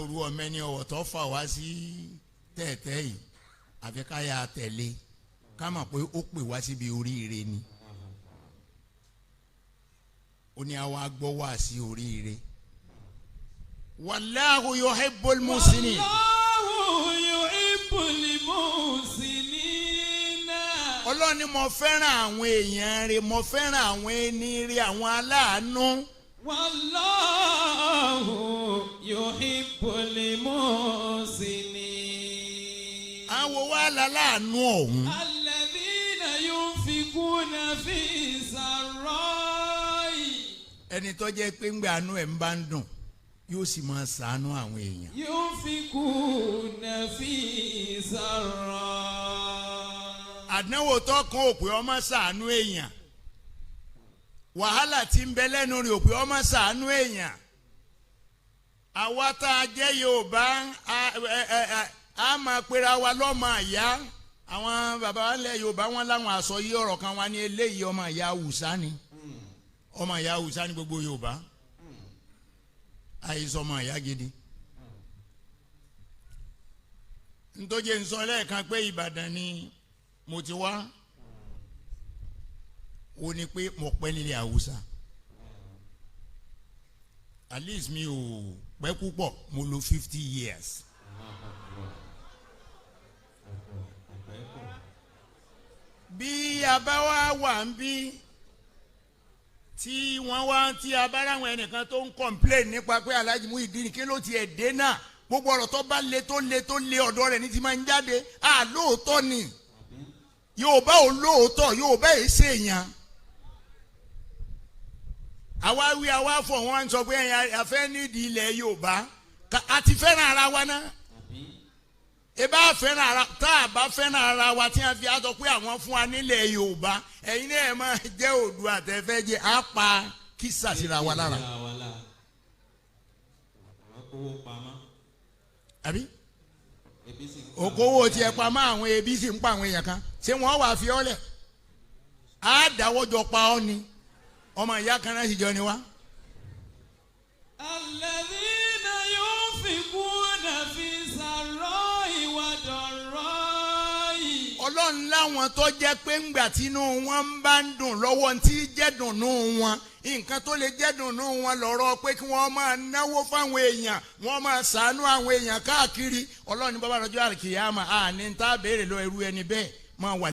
Òru ọ̀mẹ́ni ọ̀wọ̀ tó fà wá sí tẹ̀tẹ̀ yìí, àfi ká yà tẹ̀lé, ká mọ̀ pé ó pè wá síbi oríire ni. Ó ní àwa gbọ́ wá sí oríire. Wallahu yuhibbul muhsinin. Wallahu yuhibbul muhsinina. Ọlọ́run ni mo fẹ́ràn àwọn èèyàn rẹ̀, mo fẹ́ràn àwọn ẹni rẹ̀, àwọn aláàánú. Wallahu yuhibbul muhsinin. Àwọn wa láláàánú ọ̀hún? Alladhina yunfikuna fi sarra'i. Ẹni tó jẹ́ pé ńgbà àánú ẹ̀ ń bá ń dùn, yóò sì máa ṣàánú àwọn èèyàn. Yunfikuna fi sarra'i. Àdánwò tó kan òpè ọmọ ṣàánú èèyàn, wàhálà tí ń bẹ lẹ́nu rẹ̀ òpè ọmọ ṣàánú èèyàn. Àwa tá a jẹ́ Yorùbá, a máa pera wa lọ́mọ àyá. Àwọn bàbá wa lẹ̀ Yorùbá, wọn láwọn àsọ yí ọ̀rọ̀ kan wá ní eléyìí, ọmọ ìyá Haúsá ni, ọmọ ìyá Haúsá ni. Gbogbo Yorùbá, àìsàn ọmọ ìyá gidi. Ntọ́jẹ́ nsọ lẹ́ẹ̀kan pé Ìbàdàn ni mo ti wá, ó ní pé mo pẹ́ nílé Haúsá. At least mi ò pẹ́ púpọ̀, mo lò 50 years. Bí a bá wá wà ń bí tí wọ́n wá tí a bá ráwọn ẹnìkan tó ń complain nípa pé Alhaji Muyideen, kí ló tiẹ̀ dé náà, gbogbo ọ̀rọ̀ tó bá le tó le tó le, ọ̀dọ̀ rẹ̀ ní ti máa ń jáde. À lóòótọ́ ni, Yorùbá ò lóòótọ́, Yorùbá yìí ṣèyàn. Àwa wí, àwa fọ̀, wọ́n sọ pé ẹ̀yin afẹ́ nídìí ilẹ̀ Yorùbá, a ti fẹ́ràn ara wa náà. Ẹ bá fẹ́ràn ara, tá a bá fẹ́ràn ara wa tí a fi sọ pé àwọn fún wa nílẹ̀ Yorùbá, ẹ̀yin náà ẹ̀ máa jẹ́ Oòduà tẹ́fẹ́ jẹ́, á pa kí sàṣìra wa lára. Àbí okòwò tiẹ̀ pamọ́, àwọn ebi sì ń pa àwọn èèyàn kan, ṣé wọ́n wà fi ọ́ lẹ̀? Á dáwọ́jọ pa ọ́ ni, ọmọ ìyá kan náà sì jọ ni wá. الذين ينفقون في سراء وضراء. Ọlọ́run láwọn tó jẹ́ pé ńgbà tínú wọn ń bá ń dùn lọ́wọ́, tí jẹ́ dùnnú wọn, nǹkan tó lè jẹ́ dùnnú wọn lọ́rọ̀ pé kí wọ́n máa náwó fáwọn èèyàn, wọ́n máa ṣàánú àwọn èèyàn káàkiri. Ọlọ́run ní bàbá rọjò àkìyàmà, àní tá a béèrè lọ ẹrú ẹni bẹ́ẹ̀ máa wà.